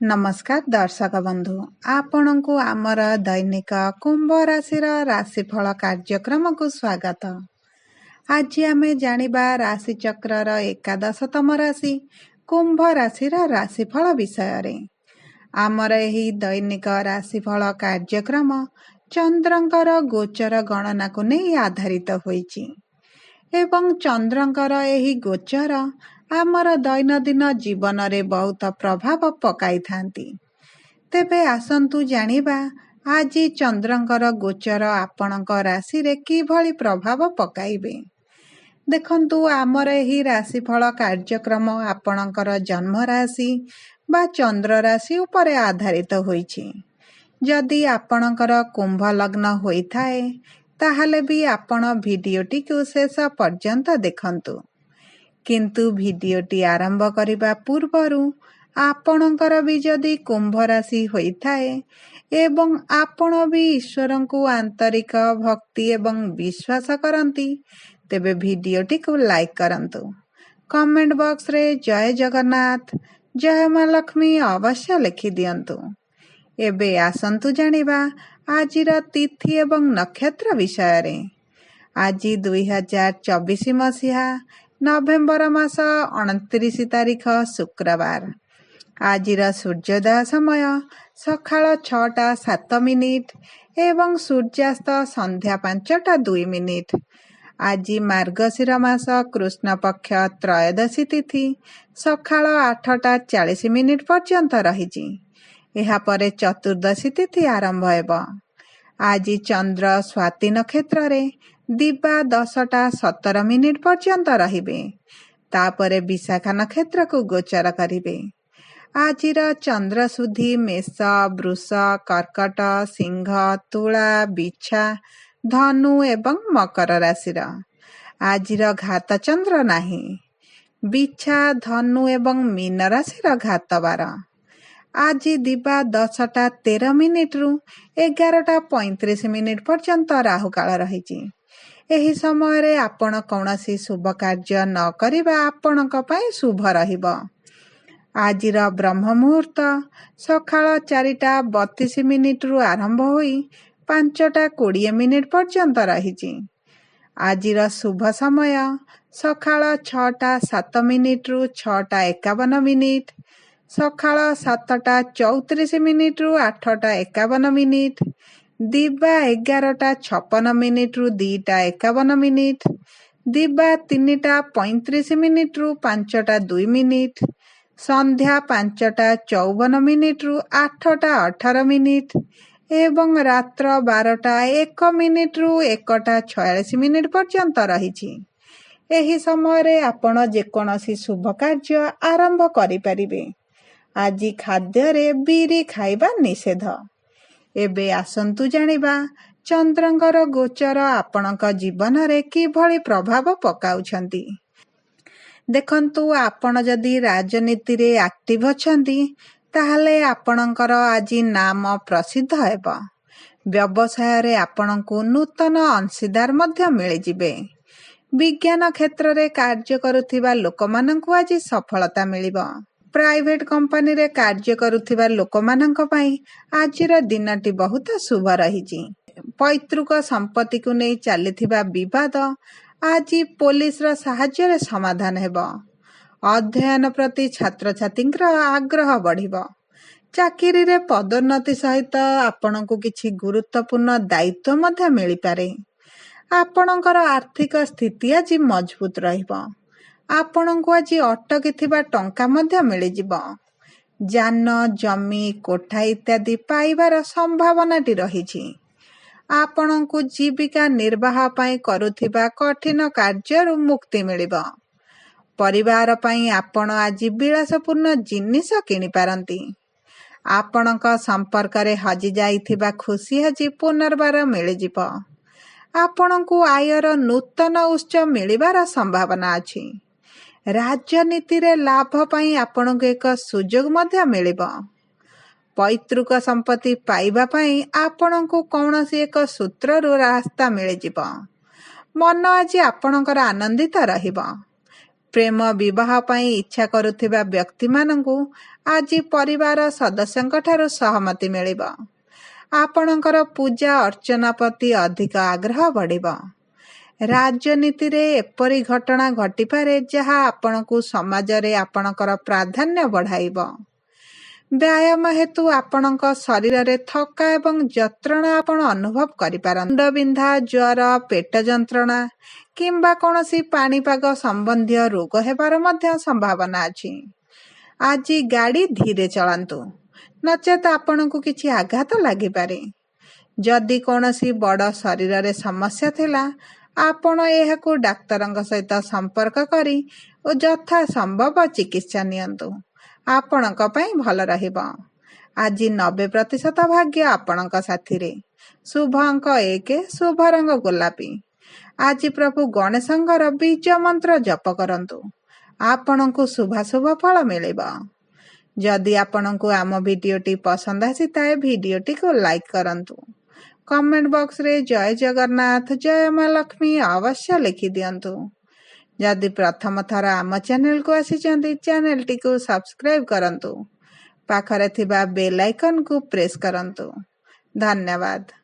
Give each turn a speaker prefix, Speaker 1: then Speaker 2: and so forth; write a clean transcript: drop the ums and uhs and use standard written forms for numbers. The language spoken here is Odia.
Speaker 1: ନମସ୍କାର ଦର୍ଶକ ବନ୍ଧୁ, ଆପଣଙ୍କୁ ଆମର ଦୈନିକ କୁମ୍ଭ ରାଶିର ରାଶିଫଳ କାର୍ଯ୍ୟକ୍ରମକୁ ସ୍ୱାଗତ। ଆଜି ଆମେ ଜାଣିବା ରାଶିଚକ୍ରର ଏକାଦଶତମ ରାଶି କୁମ୍ଭ ରାଶିର ରାଶିଫଳ ବିଷୟରେ। ଆମର ଏହି ଦୈନିକ ରାଶିଫଳ କାର୍ଯ୍ୟକ୍ରମ ଚନ୍ଦ୍ରଙ୍କର ଗୋଚର ଗଣନାକୁ ନେଇ ଆଧାରିତ ହୋଇଛି ଏବଂ ଚନ୍ଦ୍ରଙ୍କର ଏହି ଗୋଚର ଆମର ଦୈନନ୍ଦିନ ଜୀବନରେ ବହୁତ ପ୍ରଭାବ ପକାଇଥାନ୍ତି। ତେବେ ଆସନ୍ତୁ ଜାଣିବା ଆଜି ଚନ୍ଦ୍ରଙ୍କର ଗୋଚର ଆପଣଙ୍କ ରାଶିରେ କିଭଳି ପ୍ରଭାବ ପକାଇବେ। ଦେଖନ୍ତୁ, ଆମର ଏହି ରାଶିଫଳ କାର୍ଯ୍ୟକ୍ରମ ଆପଣଙ୍କର ଜନ୍ମ ରାଶି ବା ଚନ୍ଦ୍ର ରାଶି ଉପରେ ଆଧାରିତ ହୋଇଛି। ଯଦି ଆପଣଙ୍କର କୁମ୍ଭ ଲଗ୍ନ ହୋଇଥାଏ, ତାହେଲେ ବି ଆପଣ ଭିଡ଼ିଓଟିକୁ ଶେଷ ପର୍ଯ୍ୟନ୍ତ ଦେଖନ୍ତୁ। କିନ୍ତୁ ଭିଡ଼ିଓଟି ଆରମ୍ଭ କରିବା ପୂର୍ବରୁ ଆପଣଙ୍କର ବି ଯଦି କୁମ୍ଭ ରାଶି ହୋଇଥାଏ ଏବଂ ଆପଣ ବି ଈଶ୍ୱରଙ୍କୁ ଆନ୍ତରିକ ଭକ୍ତି ଏବଂ ବିଶ୍ୱାସ କରନ୍ତି, ତେବେ ଭିଡ଼ିଓଟିକୁ ଲାଇକ୍ କରନ୍ତୁ। କମେଣ୍ଟ ବକ୍ସରେ ଜୟ ଜଗନ୍ନାଥ, ଜୟ ମା ଲକ୍ଷ୍ମୀ ଅବଶ୍ୟ ଲେଖିଦିଅନ୍ତୁ। ଏବେ ଆସନ୍ତୁ ଜାଣିବା ଆଜିର ତିଥି ଏବଂ ନକ୍ଷତ୍ର ବିଷୟରେ। ଆଜି 2024 ମସିହା ନଭେମ୍ବର ମାସ 29 ତାରିଖ, ଶୁକ୍ରବାର। ଆଜିର ସୂର୍ଯ୍ୟୋଦୟ ସମୟ ସକାଳ 6ଟା 7 ମିନିଟ୍ ଏବଂ ସୂର୍ଯ୍ୟାସ୍ତ ସନ୍ଧ୍ୟା 5ଟା 2 ମିନିଟ୍। ଆଜି ମାର୍ଗଶିର ମାସ କୃଷ୍ଣପକ୍ଷ ତ୍ରୟୋଦଶୀ ତିଥି ସକାଳ 8ଟା 40 ମିନିଟ୍ ପର୍ଯ୍ୟନ୍ତ ରହିଛି। ଏହାପରେ ଚତୁର୍ଦ୍ଦଶୀ ତିଥି ଆରମ୍ଭ ହେବ। ଆଜି ଚନ୍ଦ୍ର ସ୍ୱାତୀ ନକ୍ଷତ୍ରରେ ଦିବା 10ଟା 17 ମିନିଟ୍ ପର୍ଯ୍ୟନ୍ତ ରହିବେ, ତାପରେ ବିଶାଖା ନକ୍ଷତ୍ରକୁ ଗୋଚର କରିବେ। ଆଜିର ଚନ୍ଦ୍ର ଶୁଦ୍ଧି ମେଷ, ବୃଷ, କର୍କଟ, ସିଂହ, ତୁଳା, ବିଛା, ଧନୁ ଏବଂ ମକର ରାଶିର। ଆଜିର ଘାତ ଚନ୍ଦ୍ର ନାହିଁ। ବିଛା, ଧନୁ ଏବଂ ମୀନ ରାଶିର ଘାତବାର। ଆଜି ଦିବା 10ଟା 13 ମିନିଟ୍ରୁ 11ଟା 35 ମିନିଟ୍ ପର୍ଯ୍ୟନ୍ତ ରାହୁକାଳ ରହିଛି। ଏହି ସମୟରେ ଆପଣ କୌଣସି ଶୁଭ କାର୍ଯ୍ୟ ନ କରିବା ଆପଣଙ୍କ ପାଇଁ ଶୁଭ ରହିବ। ଆଜିର ବ୍ରହ୍ମ ମୁହୂର୍ତ୍ତ ସକାଳ 4ଟା 32 ମିନିଟ୍ରୁ ଆରମ୍ଭ ହୋଇ 5ଟା 20 ମିନିଟ୍ ପର୍ଯ୍ୟନ୍ତ ରହିଛି। ଆଜିର ଶୁଭ ସମୟ ସକାଳ 6ଟା 7 ମିନିଟ୍ରୁ 6ଟା 51 ମିନିଟ୍, ସକାଳ 7ଟା 34 ମିନିଟ୍ରୁ 8ଟା 51 ମିନିଟ୍, ଦିବା 11ଟା 56 ମିନିଟ୍ରୁ 2ଟା 51 ମିନିଟ୍, ଦିବା 3ଟା 35 ମିନିଟ୍ରୁ 5ଟା 2 ମିନିଟ୍, ସନ୍ଧ୍ୟା 5ଟା 54 ମିନିଟ୍ରୁ 8ଟା 18 ମିନିଟ୍ ଏବଂ ରାତ୍ର 12ଟା 1 ମିନିଟ୍ରୁ 1ଟା 46 ମିନିଟ୍ ପର୍ଯ୍ୟନ୍ତ ରହିଛି। ଏହି ସମୟରେ ଆପଣ ଯେକୌଣସି ଶୁଭ କାର୍ଯ୍ୟ ଆରମ୍ଭ କରିପାରିବେ। ଆଜି ଖାଦ୍ୟରେ ବିରି ଖାଇବା ନିଷେଧ। ଏବେ ଆସନ୍ତୁ ଜାଣିବା ଚନ୍ଦ୍ରଙ୍କର ଗୋଚର ଆପଣଙ୍କ ଜୀବନରେ କିଭଳି ପ୍ରଭାବ ପକାଉଛନ୍ତି। ଦେଖନ୍ତୁ, ଆପଣ ଯଦି ରାଜନୀତିରେ ଆକ୍ଟିଭ ଅଛନ୍ତି, ତାହେଲେ ଆପଣଙ୍କର ଆଜି ନାମ ପ୍ରସିଦ୍ଧ ହେବ। ବ୍ୟବସାୟରେ ଆପଣଙ୍କୁ ନୂତନ ଅଂଶୀଦାର ମଧ୍ୟ ମିଳିଯିବେ। ବିଜ୍ଞାନ କ୍ଷେତ୍ରରେ କାର୍ଯ୍ୟ କରୁଥିବା ଲୋକମାନଙ୍କୁ ଆଜି ସଫଳତା ମିଳିବ। ପ୍ରାଇଭେଟ କମ୍ପାନୀରେ କାର୍ଯ୍ୟ କରୁଥିବା ଲୋକମାନଙ୍କ ପାଇଁ ଆଜିର ଦିନଟି ବହୁତ ଶୁଭ ରହିଛି। ପୈତୃକ ସମ୍ପତ୍ତିକୁ ନେଇ ଚାଲିଥିବା ବିବାଦ ଆଜି ପୋଲିସର ସାହାଯ୍ୟରେ ସମାଧାନ ହେବ। ଅଧ୍ୟୟନ ପ୍ରତି ଛାତ୍ରଛାତ୍ରୀଙ୍କର ଆଗ୍ରହ ବଢ଼ିବ। ଚାକିରିରେ ପଦୋନ୍ନତି ସହିତ ଆପଣଙ୍କୁ କିଛି ଗୁରୁତ୍ୱପୂର୍ଣ୍ଣ ଦାୟିତ୍ୱ ମଧ୍ୟ ମିଳିପାରେ। ଆପଣଙ୍କର ଆର୍ଥିକ ସ୍ଥିତି ଆଜି ମଜବୁତ ରହିବ। ଆପଣଙ୍କୁ ଆଜି ଅଟକି ଥିବା ଟଙ୍କା ମଧ୍ୟ ମିଳିଯିବ। ଯାନ, ଜମି, କୋଠା ଇତ୍ୟାଦି ପାଇବାର ସମ୍ଭାବନାଟି ରହିଛି। ଆପଣଙ୍କୁ ଜୀବିକା ନିର୍ବାହ ପାଇଁ କରୁଥିବା କଠିନ କାର୍ଯ୍ୟରୁ ମୁକ୍ତି ମିଳିବ। ପରିବାର ପାଇଁ ଆପଣ ଆଜି ବିଳାସପୂର୍ଣ୍ଣ ଜିନିଷ କିଣିପାରନ୍ତି। ଆପଣଙ୍କ ସମ୍ପର୍କରେ ହଜିଯାଇଥିବା ଖୁସି ଆଜି ପୁନର୍ବାର ମିଳିଯିବ। ଆପଣଙ୍କୁ ଆୟର ନୂତନ ଉତ୍ସ ମିଳିବାର ସମ୍ଭାବନା ଅଛି। ରାଜନୀତିରେ ଲାଭ ପାଇଁ ଆପଣଙ୍କୁ ଏକ ସୁଯୋଗ ମଧ୍ୟ ମିଳିବ। ପୈତୃକ ସମ୍ପତ୍ତି ପାଇବା ପାଇଁ ଆପଣଙ୍କୁ କୌଣସି ଏକ ସୂତ୍ରରୁ ରାସ୍ତା ମିଳିଯିବ। ମନ ଆଜି ଆପଣଙ୍କର ଆନନ୍ଦିତ ରହିବ। ପ୍ରେମ ବିବାହ ପାଇଁ ଇଚ୍ଛା କରୁଥିବା ବ୍ୟକ୍ତିମାନଙ୍କୁ ଆଜି ପରିବାର ସଦସ୍ୟଙ୍କଠାରୁ ସହମତି ମିଳିବ। ଆପଣଙ୍କର ପୂଜା ଅର୍ଚ୍ଚନା ପ୍ରତି ଅଧିକ ଆଗ୍ରହ ବଢ଼ିବ। ରାଜନୀତିରେ ଏପରି ଘଟଣା ଘଟିପାରେ ଯାହା ଆପଣଙ୍କୁ ସମାଜରେ ଆପଣଙ୍କର ପ୍ରାଧାନ୍ୟ ବଢ଼ାଇବ। ବ୍ୟାୟାମ ହେତୁ ଆପଣଙ୍କ ଶରୀରରେ ଥକ୍କା ଏବଂ ଯନ୍ତ୍ରଣା ଆପଣ ଅନୁଭବ କରିପାରନ୍ତି। ମୁଣ୍ଡବିନ୍ଧା, ଜ୍ୱର, ପେଟ ଯନ୍ତ୍ରଣା କିମ୍ବା କୌଣସି ପାଣିପାଗ ସମ୍ବନ୍ଧୀୟ ରୋଗ ହେବାର ମଧ୍ୟ ସମ୍ଭାବନା ଅଛି। ଆଜି ଗାଡ଼ି ଧୀରେ ଚଳାନ୍ତୁ, ନଚେତ ଆପଣଙ୍କୁ କିଛି ଆଘାତ ଲାଗିପାରେ। ଯଦି କୌଣସି ବଡ଼ ଶରୀରରେ ସମସ୍ୟା ଥିଲା, ଆପଣ ଏହାକୁ ଡାକ୍ତରଙ୍କ ସହିତ ସମ୍ପର୍କ କରି ଓ ଯଥା ସମ୍ଭବ ଚିକିତ୍ସା ନିଅନ୍ତୁ, ଆପଣଙ୍କ ପାଇଁ ଭଲ ରହିବ। ଆଜି 90% ଭାଗ୍ୟ ଆପଣଙ୍କ ସାଥିରେ। ଶୁଭ ଅଙ୍କ 1, ଶୁଭ ରଙ୍ଗ ଗୋଲାପୀ। ଆଜି ପ୍ରଭୁ ଗଣେଶଙ୍କର ବୀଜ ମନ୍ତ୍ର ଜପ କରନ୍ତୁ, ଆପଣଙ୍କୁ ଶୁଭାଶୁଭ ଫଳ ମିଳିବ। ଯଦି ଆପଣଙ୍କୁ ଆମ ଭିଡିଓଟି ପସନ୍ଦ ଆସିଥାଏ, ଭିଡିଓଟିକୁ ଲାଇକ୍ କରନ୍ତୁ। କମେଣ୍ଟ ବକ୍ସରେ ଜୟ ଜଗନ୍ନାଥ, ଜୟ ମା ଲକ୍ଷ୍ମୀ ଅବଶ୍ୟ ଲେଖିଦିଅନ୍ତୁ। ଯଦି ପ୍ରଥମ ଥର ଆମ ଚ୍ୟାନେଲକୁ ଆସିଛନ୍ତି, ଚ୍ୟାନେଲଟିକୁ ସବସ୍କ୍ରାଇବ୍ କରନ୍ତୁ, ପାଖରେ ଥିବା ବେଲ୍ ଆଇକନ୍କୁ ପ୍ରେସ୍ କରନ୍ତୁ। ଧନ୍ୟବାଦ।